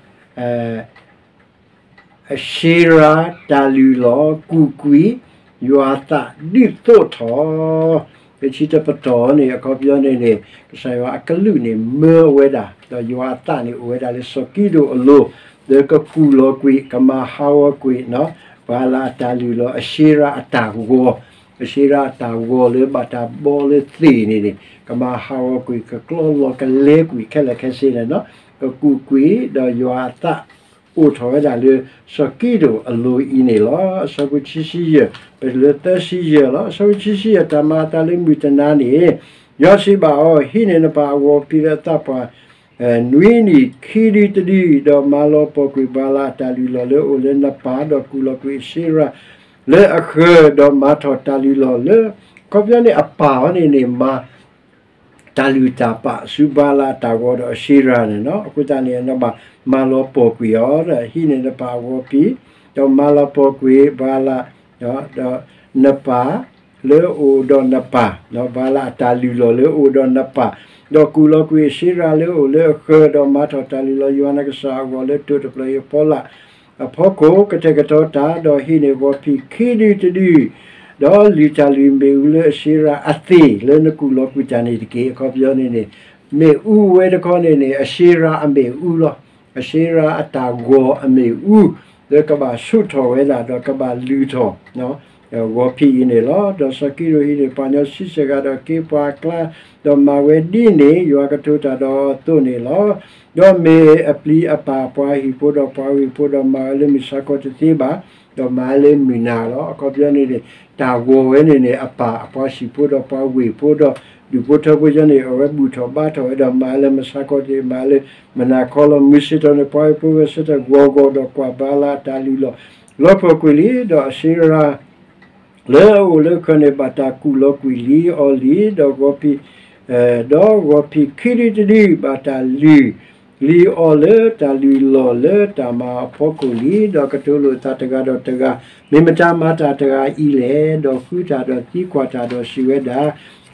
အၡ့ရၤတၢ်လုၢ်လီၢ် ကူၣ်ကွံာ် ယွၤသးဒုးသိးထီၣ်, ပဆံတပတီၢ်န့ၣ် အခီပညီန့ၣ်န့ၣ် ကစၢ်ယွၤအကလုၢ်န့ၣ် မၢအဝဲဒၣ်, ဒီးယွၤအသးန့ၣ်အိၣ်ဝဲဒၣ်လၢစီၤကံဒိၣ်အလိၤ, လၢကကူၣ်လီၤကွံာ် ကမၤဟးဂီၤကွံာ် ဘၤလးအတၢ်လုၢ်လီၢ် အၡ့ရၤအတၢ်ဂီၤ, အၡ့ရၤအတၢ်ဂီၤလၢဘၣ်တၢ်ဘီလၢသ့ၣ်န့ၣ်န့ၣ် ကမၤဟးဂီၤကွံာ် ကကျီလီၤကလဲကွံာ်ခဲလၢာ်ခဲဆ့န့ၣ်လီၤ. ကကူၣ်ကွံာ်ဒီးယွၤအသး အိၣ်ထီၣ်ဝဲဒၣ်လၢစီၤကံဒိၣ်အလိၤအံၤန့ၣ်လီၤ. အဆၢဖိခံဆံယဲၢ်, ပတုၤလၢသၢဆံယဲၢ်လီၤ. အဆၢဖိခံဆံယဲၢ် တၢ်မၤအသးလၢမုၢ်တနၤန့ၣ်, ယွၤစံးဘၣ်အီၤ, ဟံးန့ၢ်နပၢ်အဂီၤဖံးလၢအသးပှၢ် နွံနံၣ်ခံဒုတဒု, ဒီးမၤလီၤပှီၢ်ကွံာ်ဘၤလးအတၢ်လုၢ်လီၢ်လၢအအိၣ်လၢနပၢ်, ဒီးကူၣ်လီၤကွံာ်အၡ့ရၤလၢအဃၢၤ, ဒီးမၤထီၣ်တၢ်လုၢ်လီၢ်လၢ အခီပညီန့ၣ် အပၢ်အီၤန့ၣ်န့ၣ် မၤ တၢ်လုၢ်တၢ်ပာ်ဆူဘၤလးအတၢ်ဂီၤဒီးအၡ့ရၤန့ၣ်လီၤ. အဃိသတးန့ၣ် နဘၣ်မၤလီၤပှီၢ်ကွံာ်အီၤ, ဒီးဟံးန့ၢ်နပၢ်အဂီၤဖံး, ဒီးမၤလီၤပှီၢ်ကွံာ်ဘၤလး ဒီးနပၢ်လၢအအိၣ်ဒီးနပၢ်, ဒီးဘၤလးအတၢ်လုၢ်လီၢ်လၢအအိၣ်ဒီးနပၢ်, ဒီးကူၣ်လီၤကွံာ်အၡ့ရၤလၢအအိၣ်လၢအဃၢၤ, ဒီးမၤထီၣ်တၢ်လုၢ်လီၢ်ယွၤနကစၢ်အဂီၤလၢတိၤတဖျၢၣ်အံၤအဖီလာ် အဖီခိၣ်, ကတဲာ်ကတီၤတၢ်, ဒီးဟံးန့ၢ်ဂီၤဖံးခံဒုတဒု, ဒီးလုၢ်တၢ်လုၢ်မ့ၣ်အူလၢအၡ့ရၤအသ့ၣ်လၢနကူၣ်လီၤကွံာ်တၢ်န့ၣ်တက့ၢ်. အခီပညီန့ၣ်န့ၣ် မ့ၣ်အူဝဲတခီန့ၣ်န့ၣ် အၡ့ရၤအမ့ၣ်အူလီၤ. အၡ့ရၤအတၢ်ဂီၤအမ့ၣ်အူ လၢကဘၣ်ဆူးထီၣ်ဝဲဒၣ် ဒီးကဘၣ်လုၢ်ထီၣ် ဂီၤဖံးအံၤန့ၣ်လီၤ. ဒီးစီၤကံဒိၣ်ဟံးန့ၢ်ပှၤကညီဆံဆဲၣ်ဂၤဒီးက့ၤပှၤအကျါ, ဒီးမၤဝဲဒ်န့ၣ် ယွၤကတိၤတၢ်ဒီးအီၤအသိးန့ၣ်လီၤ. ဒီးမ့ၢ်အပျံၤအပၢ်အပှၤဟံၣ်ဖိဒီးပှၤဝ့ၢ်ဖိ, ဒီးမၤဝဲလၢမုၢ်ဆါခီတသ့ဘၣ်, ဒီးမၤဝဲလၢမုၢ်နၤလီၤ. အခီပညီန့ၣ်န့ၣ် တၢ်ဂီၤဝဲန့ၣ်န့ၣ် အပၢ်အပှၤဟံၣ်ဖိဒီးပှၤဝ့ၢ်ဖိဒီး ဒူၣ်ဖိထၢဖိကညီန့ၣ် အဝဲဘူၣ်ထီၣ်ဘါထီၣ်ဝဲဒီးမၤလၢမုၢ်ဆါခီတသ့, မၤလၢမုၢ်နၤခီလီၤ. မုၢ်ဆ့ၣ်ထီၣ်န့ၣ် ပှၤဝ့ၢ်ဖိဂဲၤဆၢထၢၣ်ဂီၤဂီၤဒီးကွၢ်ဘၤလးအတၢ်လုၢ်လီၢ် လီၤပှီၢ်ကွံာ်လံ, ဒီးအၡ့ရၤ လၢအအိၣ်လၢဃၢၤန့ၣ် ဘၣ်တၢ်ကူၣ်လီၤကွံာ်လံအီၤလံ, ဒီးဂီၤဖံး, ဒီးဂီၤဖံးခံဒုတဒု ဘၣ်တၢ်လုၢ်လံအီၤလၢတၢ်လုၢ်လီၢ်လၢတၢ်မၤအဖီခိၣ်လံ, ဒီးကတိၤလိာ်သးတဂၤဒီးတဂၤ, မ့ၢ်မတၤမၤတၢ်တဂၤအံၤလဲၣ်. ဒီးဃုတၢ်ဒီးသံကွၢ်တၢ်ဒီးစံးဝဲဒၣ်,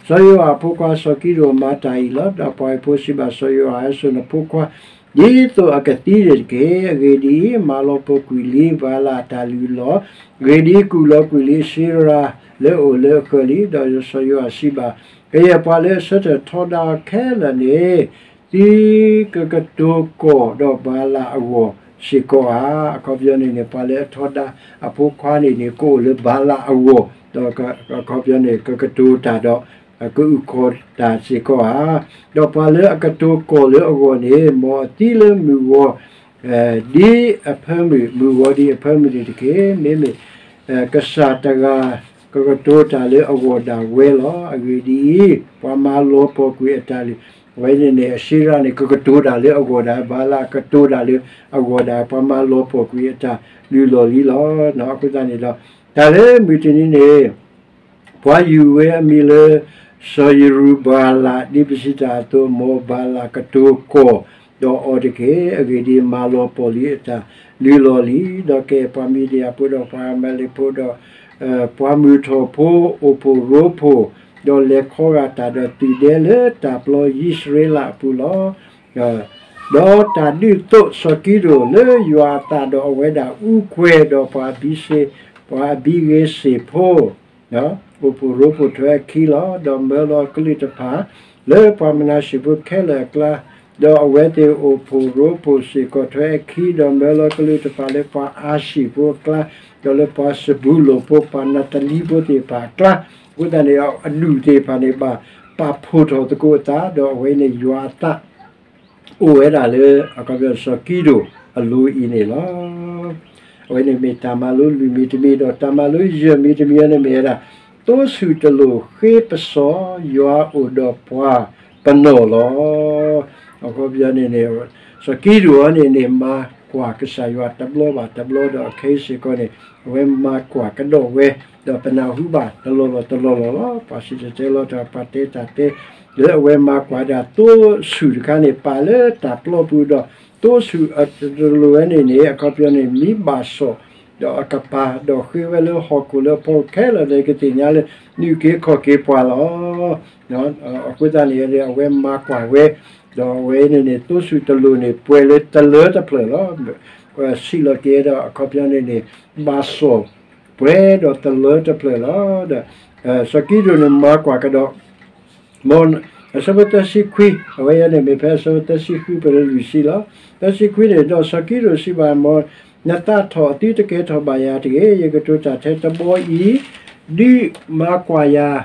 စီၤယိၤအၤအဖိခွါစီၤကံဒိၣ်မၤတၢ်အံၤလီၤ. ဒီးပှၤဝ့ၢ်ဖိစံးဘၣ်စီၤယိၤအၤ, ဟဲစိာ်နဖိခွါ ဒ်သိးအကသံန့ၣ်တက့ၢ်. အဂ့ၢ်ဒ်အံၤ, မၤလီၤပှီၢ်ကွံာ်လံဘၤလးအတၢ်လုၢ်လီၢ်, အဂ့ၢ်ဒ်အံၤ, ကူၣ်လီၤကွံာ်လံအၡ့ရၤ လၢအအိၣ်လၢအဃၢၤလံ. ဒီးစီၤယိၤဟၣ်စံးဘၣ်, ကယဲၢ်ပှၤလၢအဆၢထၢၣ်ထီဒါအီၤခဲလၢာ်န့ၣ် သုကကတိၤကီၢ်ဒီးဘၤလးအဂီၢ်စ့ၢ်ကီးဧါ. အခီပညီန့ၣ်န့ၣ် ပှၤလၢအထီဒါအဖိခွါန့ၣ်န့ၣ် ကအိၣ်လၢဘၤလးအဂီၢ်, ဒီးအခီပညီန့ၣ် ကကတိၤတၢ်ဒီး ကအုၣ်ကီၤတၢ်စ့ၢ်ကီးဧါ. ဒီးပှၤလၢအကတိၤကီၢ်လၢအဂီၢ်န့ၣ် မ်အသံလၢမုၢ်ဂီၤ ဒ်အဖၢမုၢ်, မုၢ်ဂီၤဒ်အဖၢမုၢ်န့ၣ်တက့ၢ်. မ့မ့ၢ် ကစၢ်တဂၤ ကကတိၤတၢ်လၢအဂီၢ်ဒၣ်ဝဲလီၤ. အဂ့ၢ်ဒ်အံၤ, ပှၤမၤလီၤပှီၢ်ကွံာ်အတၢ်လုၢ်, အဝဲန့ၣ်န့ၣ် အၡ့ရၤန့ၣ် ကကတိၤတၢ်လၢအဂီၢ်ဒၣ်, ဘၤလးကတိၤတၢ်လၢအဂီၢ်ဒၣ်, ပှၤမၤလီၤပှီၢ်ကွံာ်အတၢ်လုၢ်လီၢ်လံလီၤ. အဃိသတးန့ၣ်ဒီး တၢ်လၢမုၢ်တနံၤန့ၣ် ပှၤယူၤဝဲအမံၤလၢ စီၤယရူၤဘၤလး ဒ်ပစံးတၢ်အသိး, မ်ဘၤလးကတိၤကီၢ်ဒီးအီၤတက့ၢ်. အဂ့ၢ်ဒ်အံၤ, မၤလီၤပှီၢ်လံအတၢ်လုၢ်လီၢ်လံ, ဒီးကဲပှၤမံၤဒယၣ်ဖိဒီးပှၤအၤမဲလ့းဖိဒီး ပှၤမုၢ်ထီၣ်ဖိ အိၣ်ဖှိၣ်ရိဖှိၣ်, ဒီးလဲၤခီဂာ်တၢ်ဒီးသုးဒဲလၢတၢ်ပျီယံးစရ့လးအပူၤလီၤ. ဒီးတၢ်ဒုးသိးစီၤကံဒိၣ်လၢယွၤအသးဒီးအဝဲဒၣ်အူကွဲၤဒီးပှၤအဘံစ့, ပှၤအဘံဂ့ၤစ့ၣ်ဖိ အိၣ်ဖှိၣ်ရိဖှိၣ်ထွဲအခံလီၤ. ဒီးမၢလီၤကလုာ်တဖၣ် လၢပှၤမနၤၡ့ၣ်ဖိခဲလၢာ်အကျါ, ဒီးအဝဲသ့ၣ်အိၣ်ဖှိၣ်ရိဖှိၣ်စ့ၢ်ကီးထွဲအခံ, ဒီးမၢလီၤကလုာ်တဖၣ်လၢပှၤအၤၡံၣ်ဖိအကျါ, ဒီးလၢပှၤစဘူလိၣ်ဖိ ပှၤနၤတလံဖိသ့ၣ်တဖၣ်အကျါ, အဃိသတးန့ၣ် အဒူၣ်သ့ၣ်တဖၣ်န့ၣ် ဘၣ်ပာ်ဖှိၣ်ထီၣ်သကိးအသး, ဒီးအဝဲန့ၣ်ယွၤအသး အိၣ်ဝဲဒၣ်လၢ အခီပညီစီၤကံဒိၣ်အလိၤအံၤန့ၣ်လီၤ. အဝဲန့ၣ်မ့ၢ်တၢ်မၤလိလွံၢ်မံၤတမံၤ, ဒီးတၢ်မၤလိယဲၢ်မံၤတမံၤအံၤန့ၣ်မ့ၢ်ဝဲဒၣ် သိဆူၣ်တလိာ်ဃ့ပစီ ယွၤအိၣ်ဒီးပှၤပနီၣ်လီၤ. အခီပညီန့ၣ်န့ၣ် စီၤကံဒိၣ်အံၤန့ၣ်န့ၣ် မၤကွၢ်ကစၢ်ယွၤတဘျီဘၣ်တဘျီ, ဒီးအခဲအံၤစ့ၢ်ကီးန့ၣ် အဝဲမၤကွၢ်ကဒီးဝဲ, ဒီးပနၢ်ဟူဘၣ်တလီၢ်လီၢ်တလီၢ်လီၢ်လီၤ. ပှၤစံၣ်တဲၤတဲလီၤတၢ်, ပှၤတဲတၢ်တဲ လၢအဝဲမၤကွၢ်ဒၣ်သိဆူၣ်တခါန့ၣ် ပာ်လၢတၢ်ပျီပူၤဒီး သိဆူၣ်တလိာ်ဝဲန့ၣ်န့ၣ် အခီပညီန့ၣ် မံဘၣ်စီၣ် ဒီးအကပၤ ဒီးဃ့ဝဲလၢဟီၣ်ခိၣ်လၢအဖီခိၣ်ခဲလၢာ်န့ၣ် ကသ့ၣ်ညါလၢ နုာ်က့ၤခီၣ်က့ၤပှၤလီၤ. အဃိသတးန့ၣ် အဝဲမၤကွၢ်ဝဲ, ဒီးအဝဲန့ၣ်န့ၣ် သိဆူၣ်တလိာ်န့ၣ် ပှဲၤလၢတလၢတဖျၢၣ်လီၤ. စံးလီၤက့ၤဒီး အခီပညီန့ၣ်န့ၣ် ဘၣ်စီၣ် ပှဲၤဒီးတလၢတဖျၢၣ်လီၤ. ဒီး စီၤကံဒိၣ်န့ၣ်မၤကွၢ်ကဒီး မ်အဆၢဖိသၢဆံခွံ, အဝဲအံၤန့ၣ်မ့ၢ်ဖဲအဆၢဖိသၢဆံဃုပှဲၤလၢလွံၢ်ဆံလီၤ. သၢဆံခွံန့ၣ်, ဒီးစီၤကံဒိၣ်စံးဘၣ်, မ်နသးထီၣ်သုတကဲထီၣ်ဘၣ်ယၤတဂ့ၤ. ယကတိၤတၢ်ထဲတဘီအံၤ ဒုးမၤကွၢ်ယၤ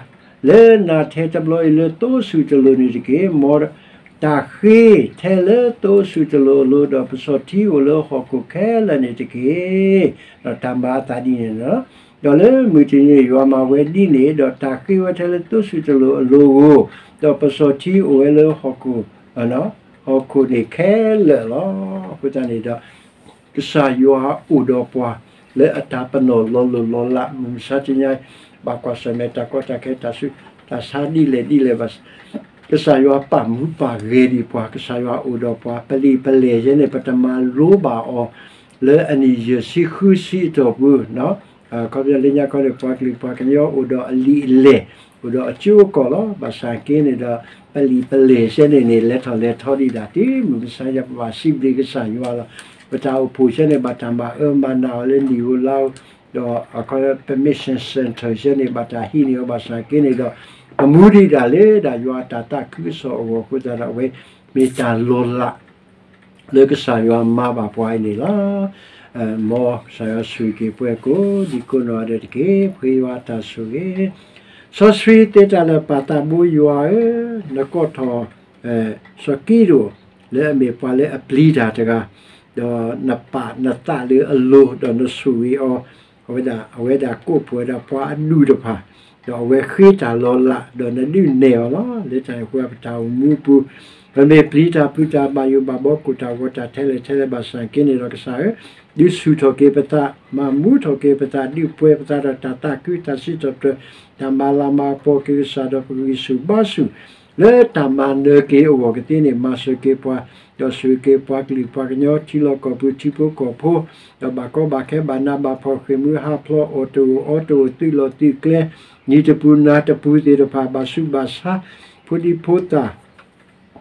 လၢနၤထဲတဘျီအံၤလၢသိဆူၣ်တလိာ်န့ၣ်တက့ၢ်. မ်တၢ်ဃ့ထဲလၢသိဆူၣ်တလိာ်အလိၤ ဒီးပစီၣ်ထံအိၣ်လၢဟီၣ်ခိၣ်ခဲလၢာ်န့ၣ်တက့ၢ်. ဒီးတၢ်မၤအသးဒ်န့ၣ်လီၤ. ဒီးလၢမုၢ်တနံၤန့ၣ် ယွၤမၤဝဲဒ်န့ၣ်, ဒီးတၢ်ဃ့ဝဲထဲလၢသိဆူၣ်တလိာ်အလိၤဧိၤ, ဒီးပစီၣ်ထံအိၣ်ဝဲလၢဟီၣ်ခိၣ်, ဟီၣ်ခိၣ်န့ၣ်ခဲလၢာ်လီၤ. အဃိသတးန့ၣ်ဒီး ကစၢ်ယွၤအိၣ်ဒီးပှၤ လၢအတၢ်ပနီၣ်လီၤလိၢ်လီၤလး မုၢ်မဆါတနံၤညါ ဘၣ်ကွၢ်ဆၢၣ်မဲာ်တၢ်ကီတၢ်ခဲ တၢ်ဆူးတၢ်ဆါဒ်လဲၣ်ဒ်လဲၣ်ဘၣ် ကစၢ်ယွၤပာ်မူပာ်ဂဲၤဒံးပှၤ, ကစၢ်ယွၤအိၣ်ဒီးပှၤ, ပလံာ်ပလဲၢ်ယဲန့ၣ် ပတမၤလိဘၣ်အီၤ လၢအနံၣ်ယဲၢ်ဆံဃုဆံအတီၢ်ပူၤ, ခီပညီလၢညါခီန့ၣ် ပှၤကလုာ်ပှၤကညီအိၣ်ဒီးအလံာ်အလဲၢ်, အိၣ်ဒီးအကၠိအကီၢ်လီၤ. ဘၣ်ဆၣ်က့န့ၣ်ဒီး ပလံာ်ပလဲၢ်ယဲန့ၣ်န့ၣ် လဲၤထီၣ်လဲၤထီဒံးဒၣ် တုၤမုၢ်မဆါယၤ ပဘၣ်စံးဘျုးကစၢ်ယွၤလီၤ. ပတၢ်အိၣ်ဖှိၣ်ယဲန့ၣ် ဘၣ်တၢ်မၤအၢမၤနးအီၤလၢနံၣ်ဧိၤလါဧိၤ, ဒီးအခီပညီ ပmission center ယဲန့ၣ် ဘၣ်တၢ်ဟံးန့ၢ်အီၤ ဘၣ်ဆၣ်က့န့ၣ်ဒီး ပမူဒံးဒၣ်လၢဒၣ်ယွၤအတၢ်သးခုကစီၣ်အဂီၢ်အဃိသတးဒီး အဝဲမ့ၢ်တၢ်လီၤလး လၢကစၢ်ယွၤမၤဘၣ်ပှၤအံၤန့ၣ်လီၤ. မ်ကစၢ်ယွၤဆိၣ်ဂ့ၤက့ၤပှၤကိးဒံကိးနီၢ်ဂၤဒဲးတက့ၢ်. ပဃ့ယွၤအတၢ်ဆိၣ်ဂ့ၤ, စီဆှံသ့တၢ်လၢာ်ပၢ်သးဘိယွၤဧၢ, နကိးထီၣ် စီၤကံဒိၣ် လၢအမ့ၢ်ပှၤလၢအပျံၤတၢ်တဂၤ, ဒီးနပာ်နသးလၢအလိၤ ဒီးနဆိၣ်ဂ့ၤအီၤ, အဝဲဒၣ် အဝဲဒၣ်ကိးဖှိၣ်ဝဲဒၣ်ပှၤအဒူၣ်တဖၣ်, ဒီးအဝဲဃ့တၢ်လီၤလး ဒီးနဒုးနဲၣ်အီၤလီၤ. လၢတၢ်န့ၣ်အဃိပတၢ်အိၣ်မူပူၤ ပမ့ၢ်ပျံၤတၢ်ဖုးတၢ်ဘၣ်ယိၣ်ဘၣ်ဘီကိၣ်တၢ်ဂီၤတၢ်ထဲလဲၣ်ထဲလဲၣ်ဘၣ်ဆၣ်က့န့ၣ်ဒီး ကစၢ်ဧၢ, ဒုးဆူၣ်ထီၣ်က့ၤပသး, မၤမူထီၣ်က့ၤပသး, ဒုးပှဲၤပသးဒီးတၢ်သးခုတၢ်စံးထီၣ်ပတြၢၤ, တၢ်မၤလၤမၤကပီၤက့ၤကစၢ်ဒီးပဂံၢ်ဆူၣ်ဘါဆူၣ် လၢတၢ်မၤနၢၤက့ၤအဂီၢ်ကသ့န့ၣ် မၤစၢၤက့ၤပှၤ, ဒီးဆိၣ်ဂ့ၤက့ၤပှၤကလုာ်ပှၤကညီ ထံလီၢ်ကီၢ်ပူၤထံဖိကီၢ်ဖိ, ဒီးဘၣ်ကီဘၣ်ခဲဘၣ်နးဘၣ်ဖှီၣ် ဃ့ၢ်မှံဟးဖျိး အီၣ်တအိၣ်အီတအိၣ် သုးလီၢ်သုးကျဲ နံၤတပူၤနၤတပူၤသ့ၣ်တဖၣ် ဘၣ်ဆူးဘၣ်ဆါ ဖိဒံဖိသၣ်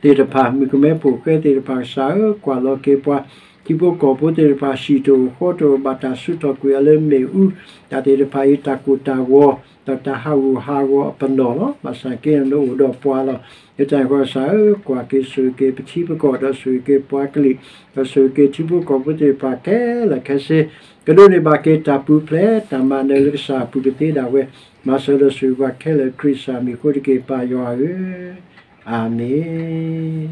သ့ၣ်တဖၣ် မုၣ်ကမဲဖိၣ်ဃဲသ့ၣ်တဖၣ်ကစၢ်ဧၢ, ကွၢ်လီၤက့ၤပှၤ ထံဖိကီၢ်ဖိသ့ၣ်တဖၣ် ဟံၣ်တအိၣ်ဃီတအိၣ် ဘၣ်တၢ်စုထီၣ်ကွံာ်အီၤလၢမ့ၣ်အူ, တၢ်သ့ၣ်တဖၣ်အံၤ တၢ်ကိၢ်တၢ်ဂီၤ ဒီးတၢ်ဟးဂူာ်ဟးဂီၤအပနီၣ်လီၤ. ဘၣ်ဆၣ်က့န့ၣ် နအိၣ်ဒီးပှၤလီၤ. လၢတၢ်န့ၣ်အဃိကစၢ်ဧၢ, ကွၢ်က့ၤဆိၣ်ဂ့ၤက့ၤပထံပကီၢ် ဒီးဆိၣ်ဂ့ၤက့ၤပှၤကလုာ်, ဒီးဆိၣ်ဂ့ၤက့ၤထံဖိကီၢ်ဖိသ့ၣ်တဖၣ်ခဲလၢာ်ခဲဆ့, ကဒိးန့ၢ်ဘၣ်က့ၤတၢ်ပူၤဖျဲးတၢ်မၤနၢၤလၢကစၢ်အပူၤကသ့ဒၣ်ဝဲ, မၤစၢၤဒီးဆိၣ်ဂ့ၤပှၤခဲလၢာ် ခရံာ်ကစၢ်မံၤအဃိတက့ၢ် ပၢ်ယွၤဧၢ, အၤမ့ၣ်.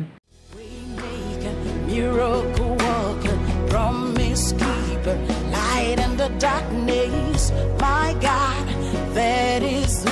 Waymaker, miracle worker, promise keeper, light in the darkness, my God, that is